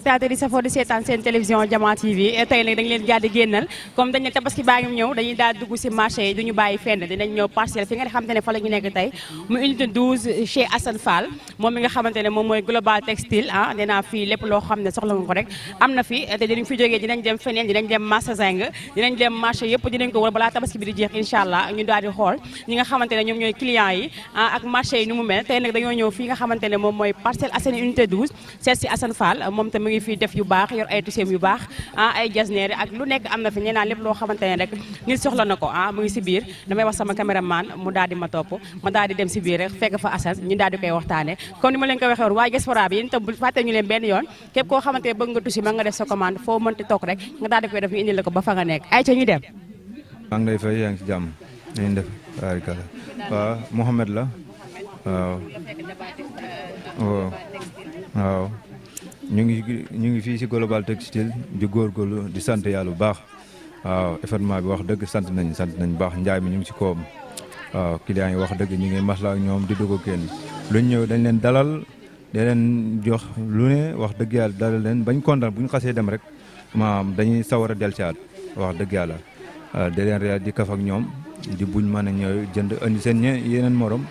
téléspectateurs yi safoo di seetaan seen télévision Diama TV tey nag dañ leen daal di génnal comme dañ ne tabaski baa ngi ñëw dañuy daal dugg si marché yi duñu bàyyi fenn dinañ ñëw parcelle fi nga xamante ne fa la ñu nekk tey mu unité 12 chez Assane Fall moom mi nga xamante ne moom mooy global textile nee naa fii lépp loo xam ne soxla nga ko rek am na fi te dinañ fi jógee dinañ dem feneen dinañ dem marché Zeng dinañ dem marché yëpp dinañ ko wër balaa tabaski bi di jeex incha allah ñu daal di xool ñi nga xamante ne ñoom ñooy clients yi ak marché yi ni mu mel tey nag dañoo ñëw fii nga xamante ne moom mooy Parcelles Assainies unité 12 seet si Assane Fall moom tam mu ngi fii def yu baax yor ay tuseem yu baax ay jasneer ak lu nekk am na fi nee naa lépp loo xamante ne rek nit soxla na ko mu ngi si biir damay wax sama caméraman mu daal di ma topp ma daal di dem si biir rek fekk fa Assane ñu daal di koy waxtaane comme ni ma leen ko waxee woon waaye diaspora bi yéen itam bu fàtte ñu leen benn yoon képp koo xamante ne bëgg nga tusi ma nga def sa commande foo mënti toog rek nga daal di koy def ñu indil la ko ba fa nga nekk ay ca ñu dem maa ngi lay fay yaa ngi si jàmm nañ def barikalla waaw Mouhamed la waaw ñu ngi fii si global textile di góorgóorlu di sant yàlla bu baax waaw événement bi wax dëgg sant nañ baax njaay mi ñu ngi si kawam waaw clients yi wax dëgg ñu ngi masla ak ñoom di dugg kenn luñ ñëw dañ leen dalal da leen jox lu ne wax dëgg yàlla dalal leen bañ kontaan bu ñu xasee dem rek maam dañuy sawar a del caat wax dëgg yàlla da leen reer di kaf ak ñoom di buñ mën a ñëw jënd andi seen yeneen morom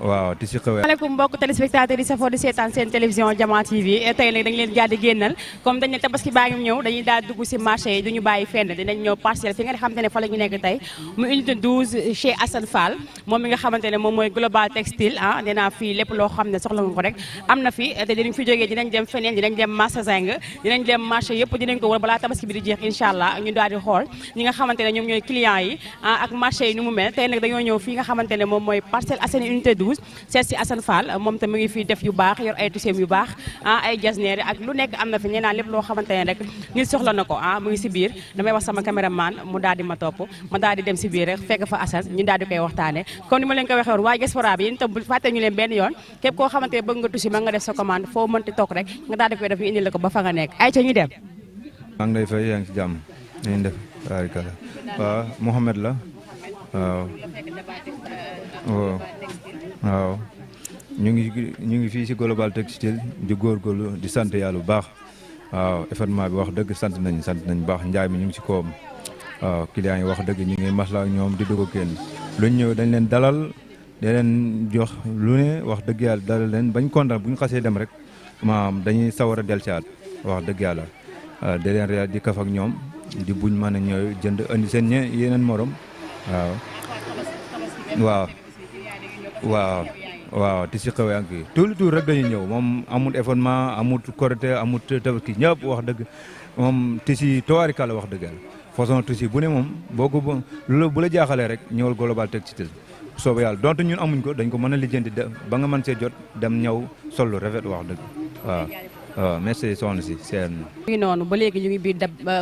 waaw ti si xewee maaleykum mbokk téléspectateurs yi safoo di seetaan seen télévision Diama TV tey nag dañ leen daal di génnal comme dañ ne tabaski baa ngi ñëw dañuy daal dugg si marché yi duñu bàyyi fenn dinañ ñëw parcelle fi nga xamante ne fa la ñu nekk tey mu unité 12 chez Assane Fall moom mi nga xamante ne moom mooy global textile nee naa fii lépp loo xam ne soxla nga ko rek am na fi te dinañ fi jógee dinañ dem feneen dinañ dem marché Zeng dinañ dem marché yëpp dinañ ko wër balaa tabaski bi di jeex incha allah ñu daal di xool ñi nga xamante ne ñoom ñooy clients yi ak marché yi ni mu mel tey nag dañoo ñëw fii nga xamante ne moom mooy Parcelles Assainies unité 12 seet si Assane Fall moom tam mu ngi fii def yu baax yor ay tuseem yu baax ay jasneer ak lu nekk am na fi nee naa lépp loo xamante ne rek nit soxla na ko mu ngi si biir damay wax sama caméraman mu daal di ma topp ma daal di dem si biir rek fekk fa Assane ñu daal di koy waxtaane comme ni ma leen ko waxee woon waaye diaspora bi yéen itam bu fàtte ñu leen benn yoon képp koo xamante ne bëgg nga tusi ma nga def sa commande foo mënti toog rek nga daal di koy def ñu indil la ko ba fa nga nekk ay ca ñu dem maa ngi lay fay yaa ngi si jàmm nañ def barikalla waaw Mouhamed la waaw ñu ngi fii si global textile di góorgóorlu di sant yàlla bu baax waaw événement bi wax dëgg sant nañ baax njaay mi ñu ngi si kawam waaw clients yi wax dëgg ñu ngi masla ak ñoom di dugg kenn luñ ñëw dañ leen dalal da leen jox lu ne wax dëgg yàlla dalal leen bañ kontaan bu ñu xasee dem rek maam dañuy sawar a del caat wax dëgg yàlla da leen reer di kaf ak ñoom di buñ mën a ñëw jënd andi seen yeneen morom waaw ti si xewee ak kii tout le tour rek dañuy ñëw moom amul événement amul korité amul tabaski ñëpp wax dëgg moom ti si towarikala wax dëgg yàlla façon ti si bu ne moom boo ko bu la jaaxalee rek ñëwal global textile soobee yàlla donte ñun amuñ ko dañ ko mën a lijjanti ba nga mën see jot dem ñëw sol lu rafet wax dëgg waaw merci soxna si seen ngi noonu ba léegi ñu ngi biir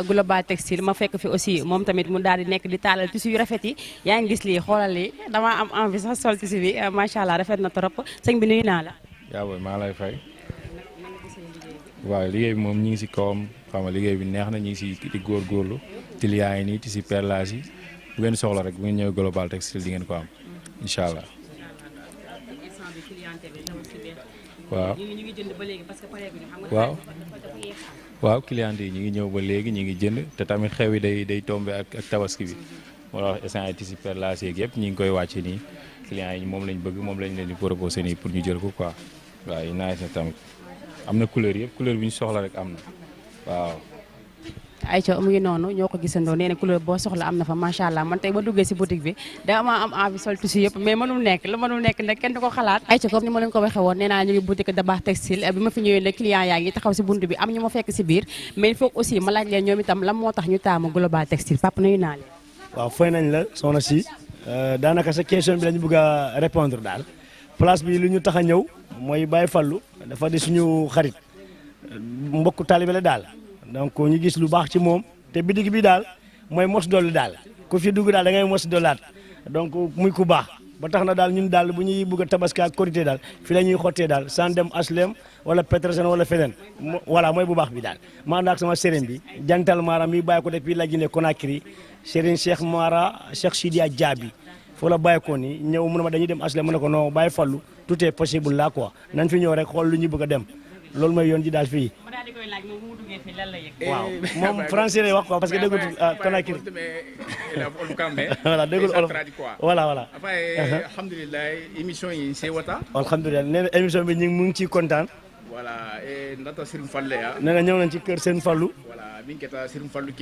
global textile ma fekk fi aussi moom tamit mu daal di nekk di taalal tissu yu rafet yi yaa ngi gis lii xoolal lii damaa am envie sax sol tissu bi macha allah rafet na trop sëñ bi nuyu naa la yaa booy maa lay fay waaw liggéey bi moom ñi ngi si kawam xam nga liggéey bi neex na ñi ngi si di góorgóorlu clients yi nii tissu perlage yi bu ngeen soxla rek bu ngeen ñëw global textile di ngeen ko am incha allah waaw client yi ñu ngi ñëw ba léegi ñu ngi jënd te tamit xew yi day tombé ak tabaski bi moo tax instant yi tissu perlage yeeg yëpp ñu ngi koy wàcce nii clients yi moom lañ bëgg moom lañ leen di proposé nii pour ñu jël ko quoi waaw yi naaj na tamit am na couleur yëpp couleur bi ñu soxla rek am na waaw. ayca mu ngi noonu ñoo ko gisandoo nee na couleur boo soxla am na fa macha allah man tey ba duggee si boutique bi dama am envie sol tissu yëpp mais mënul nekk nag kenn du ko xalaat ayca comme ni ma leen ko waxee woon nee naa ñu ngi boutique Dabakh Textile bi ma fi ñëwee ne client yaa ngi taxaw si buntu bi am ñu ma fekk si biir mais il faut aussi ma laaj leen ñoom itam lan moo tax ñu taamu global textile papa nuyu naa leen waaw fay nañ la soxna si daanaka sa question bi lañu bëgg a répondre daal place bi lu ñu tax a ñëw mooy Baye Fallou dafa di suñu xarit mbokku taalibe la daal donc ñu gis lu baax ci moom te bitig bi daal mooy mos dolli daal ku fi dugg daal da ngay mos dollaat donc muy ku baax ba tax na daal ñun daal bu ñuy bëgg a tabaski ak korité daal fi la ñuy xottee daal sans dem HLM wala Petersen wala feneen voilà mooy bu baax bi daal maa ngi ak sama sëriñ bi jantal Mara mi bàyyi ko depuis la Guinée Conakry sëriñ Cheikh Mara Cheikh Sidia Diaby foo la bàyyi ko nii ñëw mu ne ma dañuy dem HLM mu ne ko non bàyyi fallu tout est possible là quoi nañ fi ñëw rek xool lu ñu bëgg a dem loolu mooy yoon ji daal fii. ma daal di koy laaj moom bu mu duggee fii lan la yëg. waaw moom français lay wax quoi parce que déggul Conakry. voilà déggul olof voilà. alhamdulillah émission yi c'est wata. alhamdulilah nee na émission bi mu ngi ciy kontaan. voilà ndata Serigne Fallou ya. nee na ñëw nañ ci kër Serigne Fallou. voilà mi ngi keta Serigne Fallou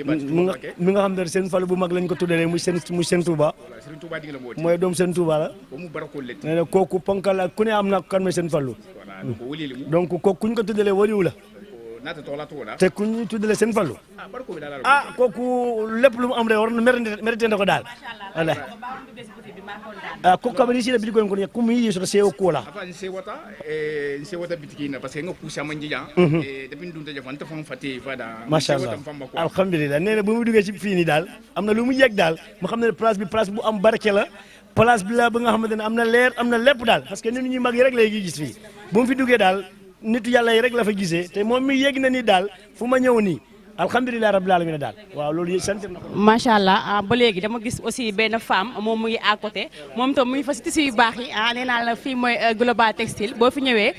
mi nga xam ne Serigne Fallou bu mag lañ ko tuddalee muy seen Touba. voilà Serigne Touba di la mo mooy doom Serigne Touba la. ba mu barakol let. nee na kooku ponkal ak ku ne am na kan mooy Serigne Fallou. voilà donc wali limu. donc kooku kuñ ko tuddalee waliwu la. naata tola tola. te ku ñu tuddalee Serigne Fallou. barako bi daal kooku lépp lu mu am rek war na mérité na ko daal. voilà. ko kabiri sila bidi ko ko kum yi so sewo kola afa nse wata bitiki na parce que nga kusa manjija depuis dun ta fanta fam fati fada masha Allah alhamdulillah neena bu mu duggé ci fii nii daal am na lu mu yegg daal mu xam ne place bi place bu am barke la place bi la ba nga xamante ne am na leer am na lépp daal parce que nit ñi mag yi rek lay gis fii bu mu fi duggee daal nitu yàlla yi rek la fa gisee te moom mi yegg na ni daal fu ma ñëw nii alhamdulilah rabbil alamin daal waaw loolu sant na ko. macha allah ba léegi dama gis aussi benn femme moom mu ngi à côté moom tam mu ngi fa si tissu yu baax yi nee naa la fii mooy Global Textile boo fi ñëwee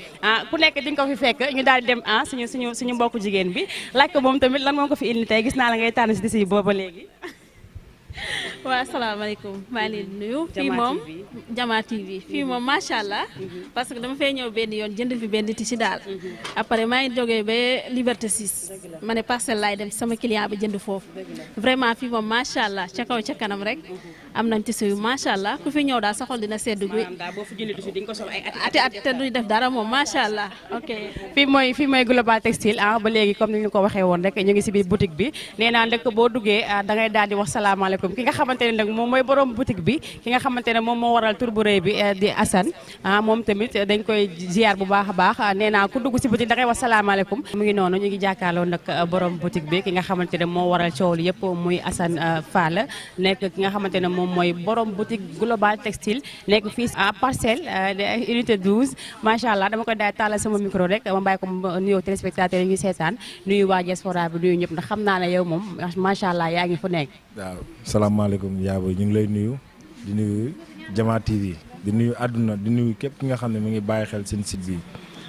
ku nekk di nga ko fi fekk ñu daal di dem suñu mbokku jigéen bi laaj ko moom tamit lan moo ko fi indi tey gis naa la ngay tànn si tissu yi booba léegi. waaw asalaamaaleykum maa ngi leen di nuyu. fii moom Jama TV fii moom macha allah. parce que dama fay ñëw benn yoon jënd fi benn tissu daal. après maa ngi jógee ba Liberté 6. ma ne parcelle laay dem sama client bi jënd foofu. vraiment fii moom macha allah ca kaw ca kanam rek. am nañ tissu yu macha allah ku fi ñëw daal sa xol dina sedd guy. boo fi jëndee tissu di nga ko sol ay at te duñ def dara moom macha allah ok. fii mooy Global Textile ba léegi comme ni ñu ko waxee woon rek ñu ngi si biir boutique bi nee naa ndëkk boo duggee da ngay daal di wax salaamaaleykum ki nga xamante ne nag moom mooy borom boutique bi ki nga xamante ne moom moo waral tur bu rëy bi di Assane moom tamit dañ koy ziar bu baax a baax nee naa ku dugg si boutique da ngay wax salaamaaleykum. mu ngi noonu ñu ngi jàkkaarloo nag borom boutique bi ki nga xamante ne moo waral coow li yëpp muy Assane Fall nekk ki nga xamante ne moom mooy borom boutique Global Textile nekk fii à Parcelles unité 12 macha allah dama koy daal tàllal sama micro rek ma bàyyi ko nuyoo téléspectateurs yi ñu seetaan nuyu waa diaspora bi nuyu ñëpp ndax xam naa ne yow moom macha allah yaa ngi fu nekk. waaw salaamaaleykum yaa booy ñu ngi lay nuyu di nuyu Jama TV di nuyu àdduna di nuyu képp ki nga xam ne mi ngi bàyyi xel seen site bi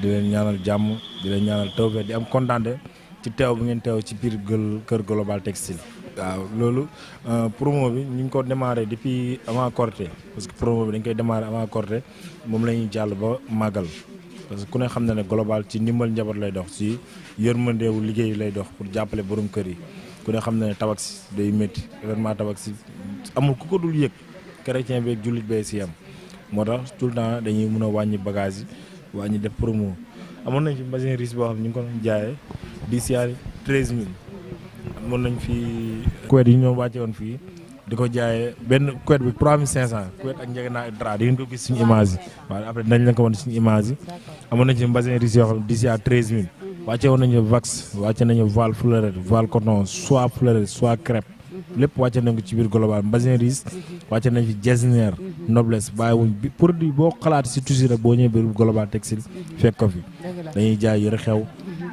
di leen ñaanal jàmm di leen ñaanal tawfeex di am kontaante ci teew bi ngeen teew ci biir kër Global Textile. waaw loolu promo bi ñu ngi ko démarré depuis avant Korité parce que promo bi dañ koy démarré avant Korité moom la ñuy jàll ba màggal parce que ku ne xam na ne Global ci ndimbal njaboot lay dox ci yërmandeewu liggéey lay dox pour jàppale borom kër yi. ku ne xam ne tabax day métti événement tabax amul ku ko dul yëg chrétien bi ak jullit bee si am moo tax tout le temps dañuy mën a wàññi bagage yi wàññi def promo amoon nañ fi machine riche boo xam ne ñu ngi ko doon jaayee di siyaari 13000 amoon nañ fi couette yi ñoo wàcce woon fii di ko jaayee benn couette bi 3500 couette ak njëgënaay drap di ngeen ko gis suñu image yi waaw après dañ leen ko wan suñu image yi amoon nañ fi machine riche yoo xam ne di siyaari 13000 wàcce woon nañu vax wàcce nañu voile fleurette voile coton soit fleurette soit crêpe lépp wàcce nañ ko ci biir Global mbasin riche wàcce nañ fi jesner noblesse bàyyiwuñ bi produit boo xalaat si tissu rek boo ñëwee biir Global Textile fekk ko fi dañuy jaay yëre xew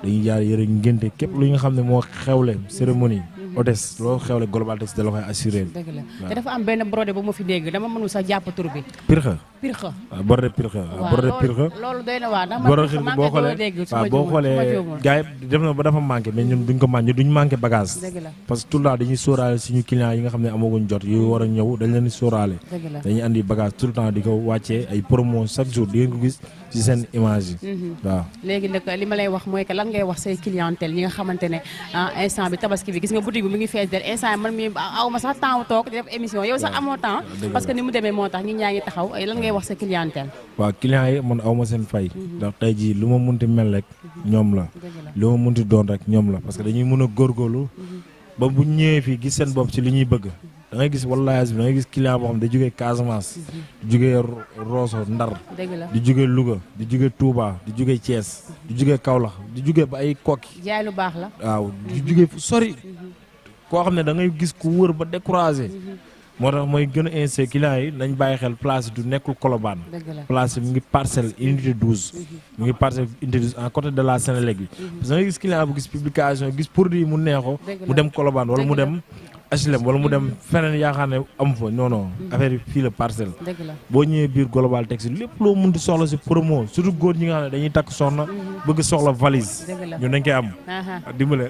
dañuy jaay yëre ngénte képp lu nga xam ne moo xewle cérémonie hôtesse loo xewle Global Textile da la koy assuré. dëgg la te dafa am benn brodé bu ma fi dégg dama mënul sax jàpp tur bi. Pirxa. Pirxa. waaw brodé Pirxa. waaw brodé Pirxa. loolu doy na waa ndax man boo xoolee waaw boo xoolee gars yi def na ba dafa manqué mais ñun duñ ko manqué duñ manqué bagage. dëgg la parce que tout le temps dañuy sóoraale suñu clients yi nga xam ne amaguñ jot yu war a ñëw dañ leen di sóoraale. dëgg la dañuy andi bagage tout le temps di ko wàccee ay promo chaque jour di ngeen ko gis ci seen image yi. waaw léegi nag li ma lay wax mooy que lan ngay wax say clientèle yi nga xamante ne instant bi tabaski bi gis nga boutique bi mu ngi fees del instant man mi aw ma sax temps toog di def émission yow sax amoo temps parce que ni mu demee moo tax ñi ñaa ngi taxaw lan ngay wax sa clientèle. waaw clients yi man aw ma seen fay ndax tey jii lu ma munti mel rek ñoom la lu ma munti doon rek ñoom la parce que dañuy mën a góorgóorlu ba bu ñëwee fii gis seen bopp ci li ñuy bëgg da ngay gis wallaahi da ngay gis client boo xam da jógee Casamance di jógee Rosso Ndar di jógee Louga di jógee Touba di jógee Thiès di jógee Kaolack di jógee ba ay Kokki jaay lu baax la waaw di jógee fu sori koo xam ne da ngay gis ku wër ba découragé moo tax mooy gën a insisté clients yi nañ bàyyi xel place du nekkul Colobane place mu ngi Parcelles unité 12 mu ngi Parcelles unité 12 en côté de la Sénélec bi parce que da ngay gis client bu gis publication gis produit mu neexo mu dem Colobane wala mu dem HLM wala mu dem feneen yaakaar ne amu fa non non affaire yi fii la parcelle. dëgg la boo ñëwee biir global textile lépp loo mun di soxla si promo surtout góor ñi nga xam ne dañuy takk soxna bëgg soxla valise. dëgg la ñun dañ koy am. dimbale.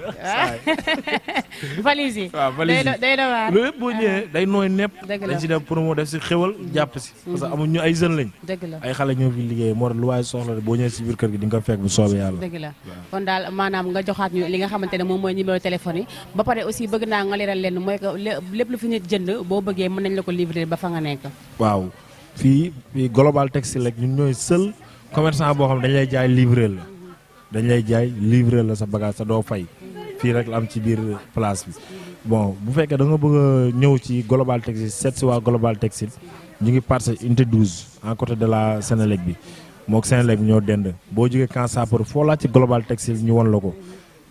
valise yi. waaw valise yi day na waar. loolu yëpp boo ñëwee day nooy nepp. dëgg la dañ si def promo def si xéwal jàpp si. parce que amuñ ñu ay jeunes lañ. dëgg la ay xale ñoo fi liggéey moo tax lu waaye soxla boo ñëwee si biir kër gi di nga ko fekk bu soobee yàlla. dëgg la kon daal maanaam nga joxaat ñu li nga xamante ne moom mooy numéro téléphone yi ba pare aussi bëgg naa nga leeral leen mooy que lépp lu fi nit jënd boo bëggee mën nañ la ko livrer ba fa nga nekk. waaw fii global textile rek ñun ñooy seul commerçant boo xam ne dañ lay jaay livrer la dañ lay jaay livrer la sa bagage sa doo fay fii rek la am ci biir place bi. bon bu fekkee da nga bëgg a ñëw ci global textile seet si waa global textile ñu ngi Parcelles unité 12 en côté de la Sénélec bi moog Sénélec bi ñoo dend boo jógee Camp Sapeur foo laa ci global textile ñu won la ko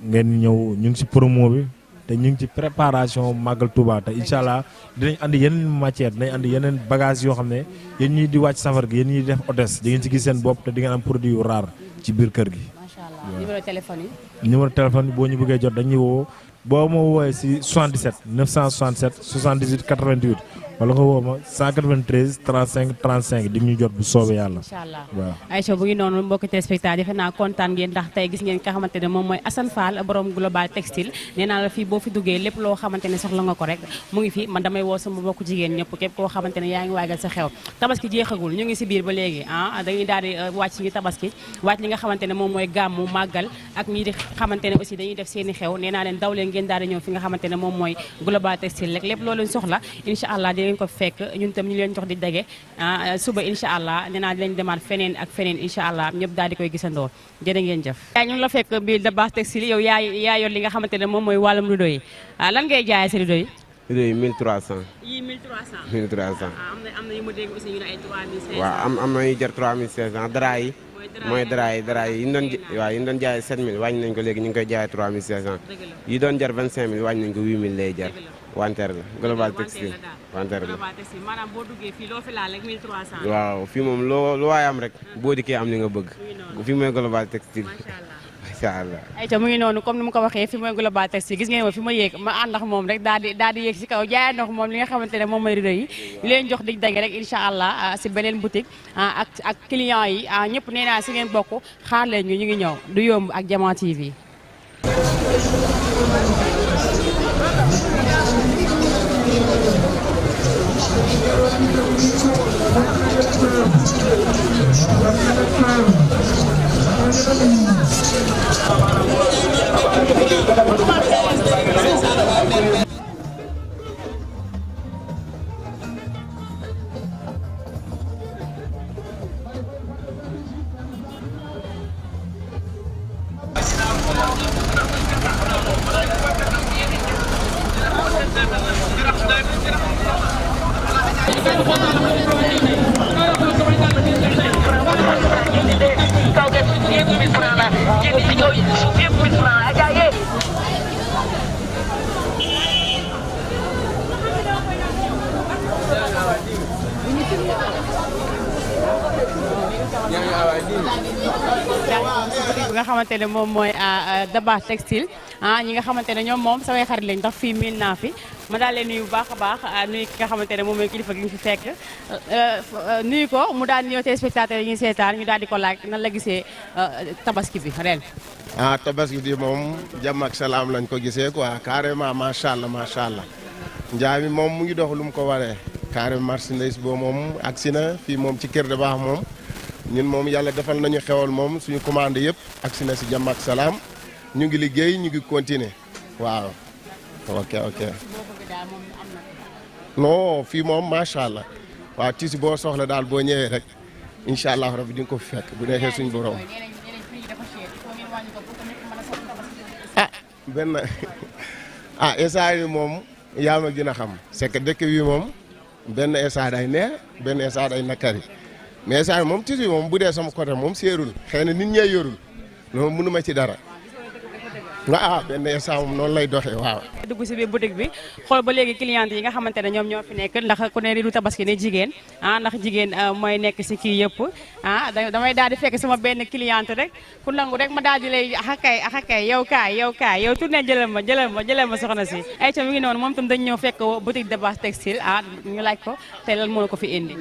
ngeen ñëw ñu ngi ci promo bi te ñu ngi ci préparation Magal Touba te incha allah dinañ andi yeneen matière dinañ andi yeneen bagage yoo xam ne yéen ñii di wàcc safar gi yéen ñii di def hôtesse di ngeen ci gis seen bopp te di ngeen am produit yu rare ci biir kër gi. macha allah numéro téléphone yi. numéro téléphone boo ñu bëggee jot dañuy woo boo ma woowee si 77 967 78 88 wala nga woo ma 193 35 35 di ñu jot bu soobee yàlla. incha allah waaw Aïcha bu ngi noonu mbokki téléspectateurs defe naa kontaan ngeen ndax tey gis ngeen nga xamante ne moom mooy Assane Fall borom global textile nee naa la fii boo fi duggee lépp loo xamante ne soxla nga ko rek mu ngi fi man damay woo sama mbokku jigéen ñëpp képp koo xamante ne yaa ngi waagal sa xew tabaski jeexagul ñu ngi si biir ba léegi dañuy daal di wàcc ñu tabaski wàcc li nga xamante ne moom mooy gàmmu màggal ak ñi di xamante ne aussi dañuy def seen i xew nee naa leen daw leen ngeen daal di ñëw fi nga xamante ne moom mooy global textile rek lépp loo leen soxla incha allah ngeen ko fekk ñun tam ñu leen jox di dage suba incha allah nee naa dinañ demaat feneen ak feneen incha allah ñëpp daal di koy gisandoo jërë ngeen jëf. ñu ngi la fekk biir de base textile yow yaa yor li nga xamante ne moom mooy wàllum rideau yi lan ngay jaayee si rideau yi. rideau yi 1300. yii 1300. 1300. am na yu ma dégg aussi ñu ne ay 3500. waaw am na yu jar 3500 dara yi. mooy dara yi yi ñu doon waaw yi ñu doon jaayee 7000 wàññi nañ ko léegi ñu ngi koy jaayee 3500. yi doon jar 25000 wàññi nañ ko 8000 lay jar. wanteer la global textile wanteer la. maanaam boo duggee fii loo fi laal rek 1300. waaw fii moom lu waay am rek boo dikkee am li nga bëgg. fii mooy global textile. macha allah. ayca mu ngi noonu comme ni mu ko waxee fi mooy global textile gis ngeen ma fi ma yéeg ma ànd ak moom rek daal di yéeg si kaw jaay ndox moom li nga xamante ne moom mooy rideau yi leen jox dig dage rek incha allah si beneen boutique ak clients yi ñëpp nee naa si ngeen bokk xaar leen ñu ngi ñëw du yomb ak Diama TV. nga xamante ne moom mooy Dabakh textile ñi nga xamante ne ñoom moom samay xarit lañ ndax fii miin naa fi ma daal leen nuyu bu baax a baax nuyu ki nga xamante ne moom mooy kilifa gi ñu fi fekk nuyu ko mu daal ñëw téléspectateurs yi ñuy seetaan ñu daal di ko laaj nan la gisee tabaski bi ren. tabaski bi moom jàmm ak salaam lañ ko gisee quoi carrément macha allah macha allah njaay mi moom mu ngi dox lu mu ko waree carrément marchandise boobu moom agsi na fii moom ci Kër Dabakh moom ñun moom yàlla defal nañu xewal moom suñu commande yëpp agsi na si jàmm ak salaam ñu ngi liggéey ñu ngi continuer waaw ok. non fii moom macha allah waaw tisi boo soxla daal boo ñëwee rek incha allah rabbi di nga ko fekk bu neexee suñu borom. benn instant yi moom yaa ma gën a xam c'est que dëkk bi moom benn instant day neex benn instant day nakari mais instant moom tisi moom bu dee sama côté moom seerul xëy na nit ñee yorul loolu mënu ma ci dara waaw benn instant moom noonu lay doxee waaw. dugg si biir boutique bi xool ba léegi client yi nga xamante ne ñoom ñoo fi nekk ndax ku ne riiru tabaski ne jigéen ndax jigéen mooy nekk si kii yëpp damay daal di fekk sama benn cliente rek ku nangu rek ma daal di lay axakay yow kaay yow tourné jëlal ma soxna si ay ca mi ngi noonu moom tam dañ ñëw fekk boutique Dabakh Textile ñu laaj ko te lan moo ko fi indi.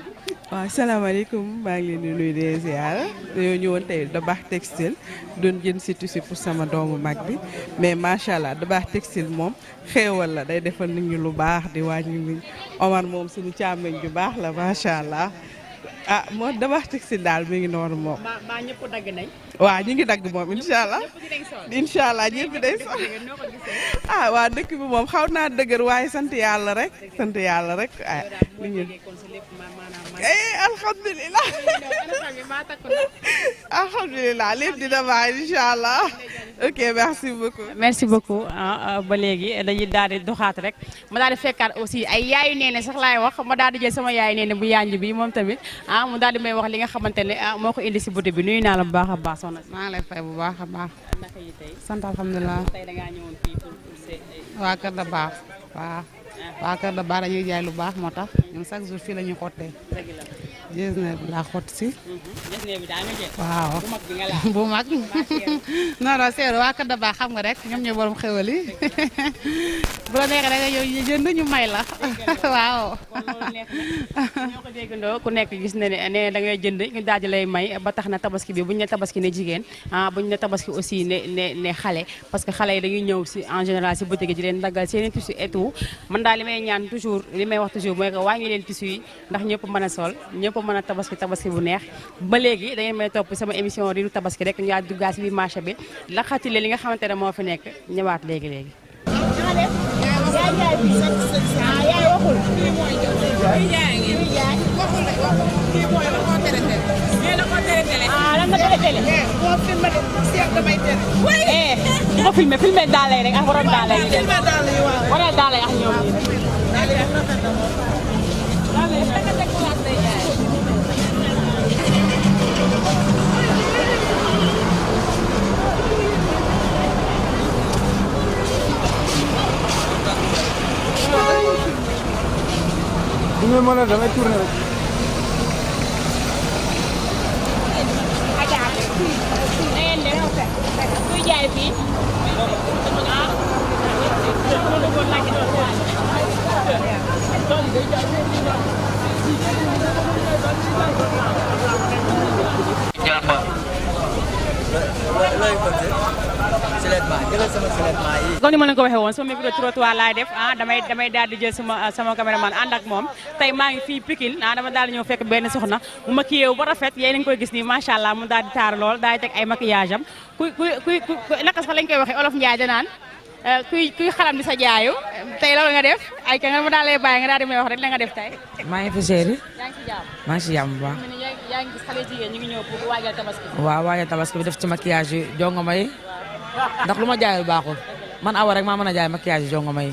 waaw salaamaaleykum maa ngi leen di nuyu di ziar dañoo ñëwoon tey Dabakh Textile doon jënd si tissu pour sama doomu mag bi mais macha allah Dabakh Textile moom xéewal la day defal nit ñi lu baax di wàññi Omar moom suñu càmmeñ ju baax la macha allah moo Dabakh Textile daal mi ngi noonu moom. maa ñëpp dagg nañ. waaw ñu ngi dagg moom incha allah ñëpp day sol waa dëkk bi moom xaw naa dëgër waaye sant yàlla rek nit ñi alhamdulilah lépp dina baax incha allah ok merci beaucoup ba léegi dañuy daal di doxaat rek ma daal di fekkaat aussi ay yaayu neene sax laay wax ma daal di jël sama yaayu neene bu yanj bi moom tamit mu daal di may wax li nga xamante ne moo ko indi si boutique bi nuyu naa la bu baax a baax soxna si. maa ngi lay fay bu baax a baax. naka yi tey. sant alhamdulilah. tey da ngaa ñëwoon fii pour waa Kër Dabakh waaw. waa Kër Dabakh dañuy jaay lu baax moo tax ñun chaque jour fii la ñuy xottee. dëgg la. Getzner bi laa xott si. Getzner bi daa nga jël. waaw bu mag bi nga laal. bu mag. non seeru waa Kër Dabakh xam nga rek ñoom ñooy borom xéwal yi. bu la neexee da nga yow jënd ñu may la. waaw. kon loolu neex na ñoo ko déggandoo ku nekk gis na ne da ngay jënd ñu daal di lay may ba tax na tabaski bi buñ ne tabaski ne jigéen buñ ne tabaski aussi ne xale parce que xale yi dañuy ñëw si en général si boutique di leen daggal seen i tissu et tout man daal li may ñaan toujours li may wax toujours mooy que wàññi leen tissu yi ndax ñëpp mën a sol ñëpp mën a tabaski bu neex ba léegi da ngeen may topp sama émission riiru tabaski rek ñu daal duggaat si biir marché bi la xatile li nga xamante ne moo fi nekk ñëwaat léegi nga filmé daal lay rek ak waroon daal lay waroon daal lay ak ñoom bu ngeen mën a damay tourné rek. kuy jaay fii comme ni ma leen ko waxee woon sama micro trottoir laay def damay daal di jël sama caméraman ànd ak moom tey maa ngi fii Pikine dama daal di ñëw fekk benn soxna mu maquillé ba rafet yéen a ngi koy gis nii macha allah mu daal di taar lool daal di teg ay maquillage am kuy naka sax lañ koy waxee olof Ndiaye danaan kuy xalam di sa jaayu tey loolu nga def ay ka nga ma daal lay bàyyi nga daal di may wax rek la nga def tey. maa ngi fi chéri. yaa ngi si jàmm. maa ngi si jàmm bu baax. yaa ngi gis xale jigéen ñu ngi ñëw pour waajal tabaski. waaw waajal tabaski bi def ci maquillage yi jongoma yi ndax lu ma jaayul baaxul man awa rek maa mën a jaay maquillage yi jongoma yi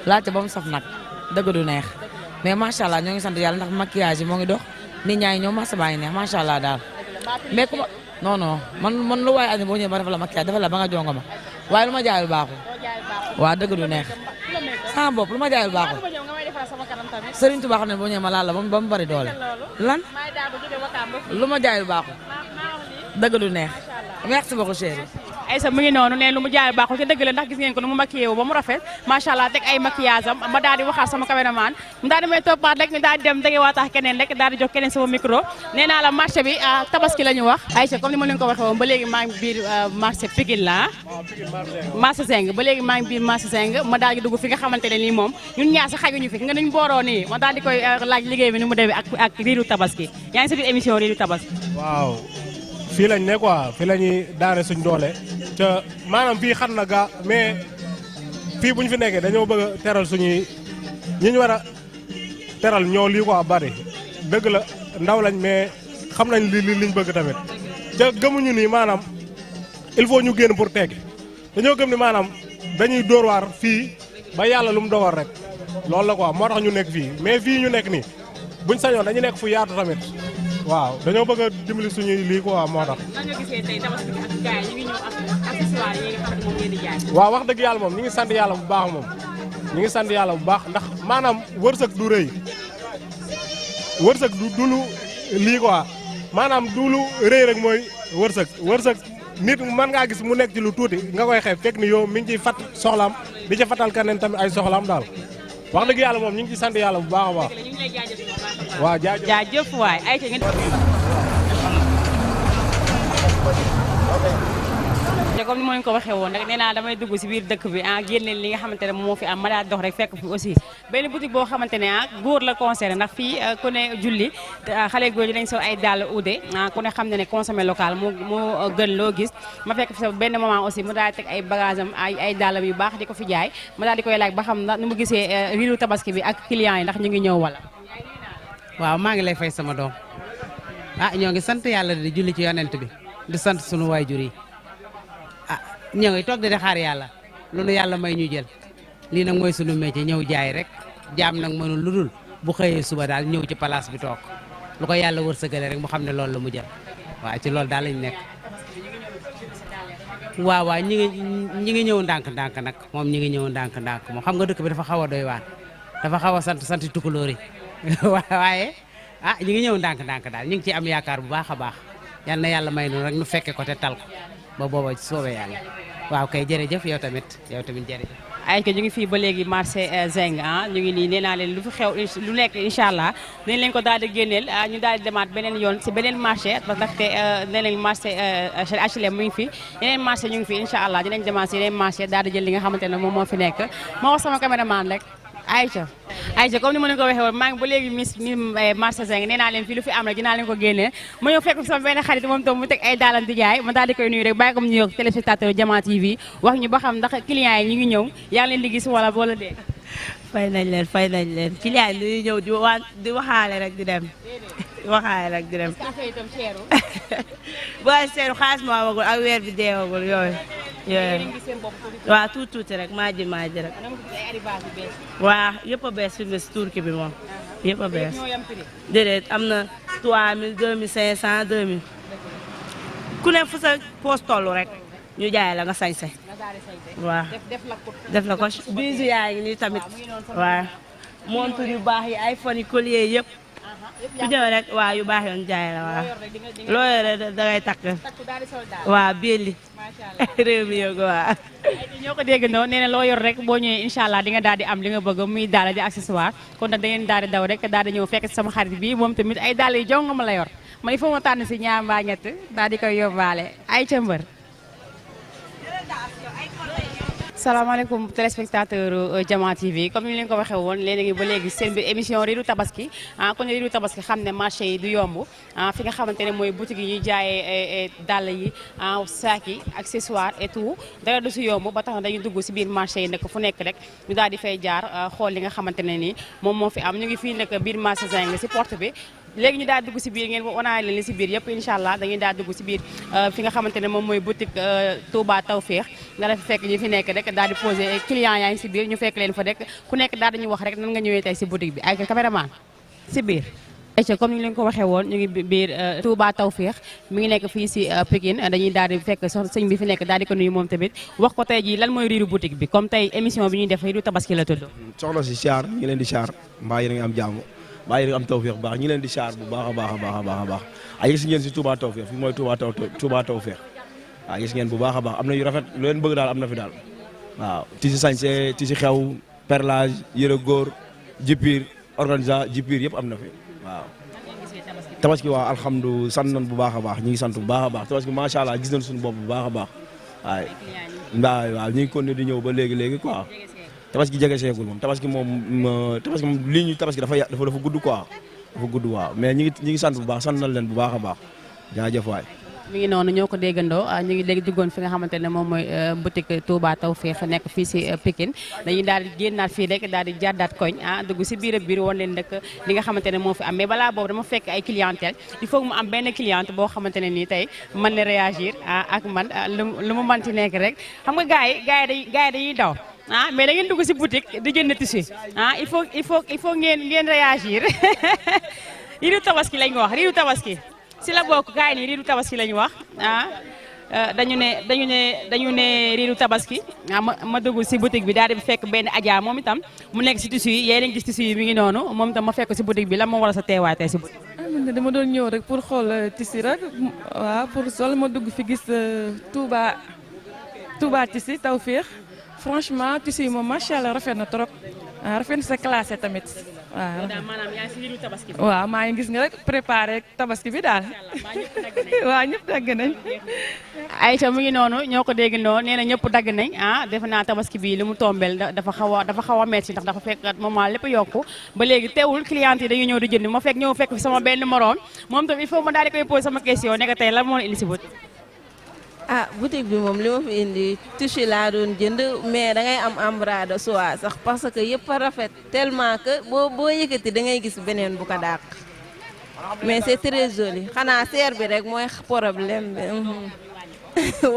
laajte ba mu saf nag dëgg du neex mais macha allah ñoo ngi sant yàlla ndax maquillage yi moo ngi dox nit ñaa ngi ñëw marché baa ngi neex macha allah daal mais ku ma non man lu waaye andi boo ñëwee ba defal la maquillage defal la ba nga jongoma waaye lu ma jaayul baaxul waaw dëgg du neex sama bopp lu ma jaayul baaxul Serigne Touba xam ne boo ñëwee ma laal la ba mu bari doole lan lu ma jaayul baaxul dëgg du neex merci beaucoup chérie. Aïssa mu ngi noonu ne lu mu jaay baaxul te dëgg la ndax gis ngeen ko nu mu maquillé wu ba mu rafet macha allah teg ay maquillage am ma daal di waxaat sama caméraman mu daal di may toppaat rek ñu daal di dem dege waataax keneen rek daal di jox keneen sama micro nee naa la marché bi tabaski la ñu wax Aïssa comme ni ma leen ko waxee woon ba léegi maa ngi biir marché Pikine la marché Zeng ba léegi maa ngi biir marché Zeng ma daal di dugg fi nga xamante ne nii moom ñun ñaar sa xajuñu fi nga nuñ booroo nii ma daal di koy laaj liggéey bi ni mu demee ak riiru tabaski yaa ngi sa biir émission riiru tabaski. waaw fii lañ ne quoi fii la ñuy daane suñ doole te maanaam fii xat na gaa mais fii bu ñu fi nekkee dañoo bëgg a teral suñuy ñi ñu war a teral ñoo lii quoi bari dëgg la ndaw lañ mais xam nañ liñ bëgg tamit te gëmuñu ni maanaam il faut ñu génn pour tekki dañoo gëm ni maanaam dañuy dóor waar fii ba yàlla lu mu dogal rek loolu la quoi moo tax ñu nekk fii mais fii ñu nekk nii buñ sañoon dañu nekk fu yaatu tamit waaw dañoo bëgg a dimbali suñuy lii quoi moo tax. nan nga gisee tey tabaski bi ak gars yi ñu ngi ñëw ak accessoires yi nga xam ne moom ngeen di jaay. waaw wax dëgg yàlla moom ñi ngi sant yàlla bu baax moom ñi ngi sant yàlla bu baax ndax maanaam wërsëg du rëy wërsëg du lu lii quoi maanaam du lu rëy rek mooy wërsëg nit mën ngaa gis mu nekk ci lu tuuti nga koy xeeb fekk ni yow mi ngi ciy fat soxlaam di ca fatal keneen tamit ay soxlaam daal wax dëgg yàlla moom ñu ngi ci sant yàlla bu baax a baax. waaw jaajëf waay ay ca ngeen comme ni ma leen ko waxee woon rek nee naa damay dugg si biir dëkk bi génneel li nga xamante ne moo fi am ma daal dox rek fekk fi aussi benn boutique boo xamante ne góor la concerné ndax fii ku ne julli xale góor yi dañ sol ay dàll uude ku ne xam ne ne consommé local moo gën loo gis ma fekk fi sa benn moment aussi mu daal teg ay bagage am ay dàllam yu baax di ko fi jaay ma daal di koy laaj ba xam na nu mu gisee riiru tabaski bi ak clients yi ndax ñu ngi ñëw wala. waaw maa ngi lay fay sama doom ñoo ngi sant yàlla di julli ci yonent bi di sant sunu waajur yi ñoo ngi toog di xaar yàlla lu nu yàlla may ñu jël lii nag mooy sunu métier ñëw jaay rek jaam nag mënul lu dul bu xëyee suba daal ñëw ci place bi toog lu ko yàlla wërsëgale rek mu xam ne loolu la mu jël waaw ci loolu daal lañ nekk. waaw ñi ngi ñëw ndànk-ndànk nag moom ñi ngi ñëw ndànk-ndànk moom xam nga dëkk bi dafa xaw a doy waar dafa xaw a sant tukulóor yi waaye ñi ngi ñëw ndànk-ndànk daal ñu ngi ciy am yaakaar bu baax a baax yal na yàlla may noonu rek nu fekke ko te tal ko ba booba soobee yàlla waaw kay jërëjëf yow tamit jërëjëf. ay ko ñu ngi fii ba léegi marché Zeng ñu ngi nii nee naa leen lu fi xew lu nekk incha allah dañ leen ko daal di génneel ñu daal di demaat beneen yoon si beneen marché parce que nee nañ marché HLM mu ngi fi yeneen marché ñu ngi fi incha allah dinañ demaat si yeneen marché daal di jël li nga xamante ne moom moo fi nekk moo wax sama caméraman rek Aïcha comme ni ma leen ko waxee woon maa ngi ba léegi mi marché Zeng nee naa leen fii lu fi am rek dinaa leen ko génnee ma ñëw fekk sama benn xarit moom tam mu teg ay daalam di jaay ma daal di koy nuyu rek bàyyi ko mu nuyoog téléspectateur Jama TV wax ñu ba xam ndax clients yi ñu ngi ñëw yaa ngi leen di gis wala dee. fay nañ leen clients yi lu ñuy ñëw di waxaale rek di dem waxaale rek di dem. booy seeru xaalis moo amagul ak weer bi deewagul yooyu. waaw tuuti rek maa ji rek. waaw yëpp a bees fi mu ne si turki bi moom yëpp a bees. déedéet am na 3000 2500 2000 ku ne fu sa poos toll rek ñu jaay la nga sañse. waaw def la ko bisu yaa ngi nii tamit waaw montre yu baax yi iPhone yi collier yëpp. su ñëwee rek waaw yu baax yoon jaay la waaw loo yore da ngay takk waaw belli réew mi yëngu waaw. ñoo ko dégg noonu nee na loo yor rek boo ñëwee incha allah di nga daal di am li nga bëgg muy daal di accessoire kon nag da ngeen daal di daw rek daal di ñëw fekk sama xarit bi moom tamit ay dàll yu jonga ma la yor man il faut ma tànn si ñaar mbaa ñett daal di koy yóbbaale ay ca mbër. salaamaaleykum téléspectateur Jama TV comme ni leen ko waxee woon léegi ba léegi seen biir émission riiru tabaski kon riiru tabaski xam ne marché yi du yomb fi nga xamante ne mooy boutique yi ñuy jaayee dàll yi saak yi accessoire et tout dara du si yomb ba tax na dañuy dugg si biir marché yi nekk fu nekk rek ñu daal di fay jaar xool li nga xamante ne nii moom moo fi am ñu ngi fii nekk biir marché Zeng si porte bi léegi ñu daal dugg si biir ngeen wanaale leen li si biir yëpp incha allah dañuy daal dugg si biir fi nga xamante ne moom mooy boutique Touba Tawfekh nga def fekk ñu fi nekk rek daal di posé client yaa ngi si biir ñu fekk leen fa rek ku nekk daal dañuy wax rek nan nga ñëwee tey si boutique bi ay caméraman si biir comme ni ñu leen ko waxee woon ñu ngi biir Touba Tawfekh mi ngi nekk fii si Pikine dañuy daal di fekk sëñ bi fi nekk daal di ko nuyu moom tamit wax ko tey jii lan mooy riiru boutique bi comme tey émission bi ñuy def riiru tabaski la tudd. soxna si siyaar ñu leen di siyaar mbaa yéen a ngi am jàmm mbaa yéen a ngi am tawfeex bu baax ñu leen di siyaar bu baax a baax ay gis ngeen si Touba Tawfekh fi mooy Touba Tawfekh waaw gis ngeen bu baax a baax am na yu rafet lu leen bëgg daal am na fi daal waaw tisi sañse tisi xew perlage yëre góor jippiir jippiir yëpp am na fi waaw tabaski waaw alhamdulilah sant nañ bu baax a baax ñu ngi sant bu baax a baax tabaski macha allah gis nañ suñu bopp bu baax a baax waaw ñu ngi continuer di ñëw ba léegi quoi tabaski jege seegul moom tabaski moom lii ñu tabaski dafa gudd quoi dafa gudd waaw mais ñi ngi sant bu baax sant nañ leen bu baax a baax jaajëf waay. mi ngi noonu ñoo ko déggandoo ñu ngi léegi duggoon fi nga xamante ne moom mooy boutique Touba Tawfekh nekk fii si Pikine dañuy daal di génnaat fii rek daal di jàddaat koñ dugg si biir woon leen nag li nga xamante ne moo fi am mais balaa boobu dama fekk ay clientèle il faut mu am benn cliente boo xamante ne nii tey mën na réagir ak man lu mu manti nekk rek xam nga gars yi dañuy daw mais da ngeen dugg si boutique di jënd tissu il faut ngeen réagir riiru tabaski lañ wax riiru tabaski si la bokk gars yi nii riiru tabaski lañu wax dañu ne riiru tabaski ma dugg si boutique bi daal di fekk benn Adja moom itam mu nekk si tissu yi yéen a ngi gis tissu yi mi ngi noonu moom itam ma fekk si boutique bi lan moo waral sa teewaay tey si boutique. man de dama doon ñëw rek pour xool tissu rek waaw pour sol ma dugg fi gis Touba tissu Tawfekh franchement tissu yi moom macha allah rafet na trop rafet na sa classé tamit waaw. maanaam yaa ngi si riiru tabaski bi. waaw maa ngi gis nga rek préparé tabaski bi daal. waaw ñëpp dagg nañ. Aïcha mu ngi noonu ñoo ko dégg noonu nee na ñëpp dagg nañ defe naa tabaski bi li mu tombeel dafa xaw a metti ndax dafa fekk moment lépp yokku ba léegi teewul client yi dañuy ñëw di jënd ma fekk fi sama benn moroom moom tam il faut ma daal di koy posé sama question ne ko tey lan moo indi si boutique. boutique bi moom li ma fi indi tissu laa doon jënd mais da ngay am embras de soie sax parce que yëpp a rafet tellement que boo yëkkati da ngay gis beneen bu ko dàq mais c'est très joli xanaa seer bi rek mooy problème bi.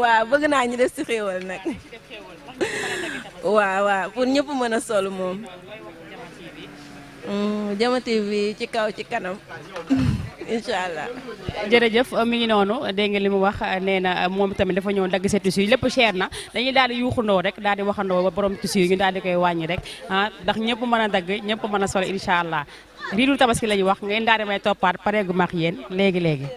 waaw bëgg naa ñu def ci xéewal nag waaw pour ñëpp mën a sol moom Jama TV ci kaw ci kanam incha allah. jërëjëf mi ngi noonu dégg nga li mu wax nee na moom tamit dafa ñëw dagg sa tissu yi lépp cher na dañuy daal di yuuxandoo rek daal di waxandoo ba borom tissu yi ñu daal di koy wàññi rek ndax ñëpp mën a dagg ñëpp mën a sol incha allah riiru tabaski la ñu wax ngeen daal di may toppaat pareegu max yéen léegi.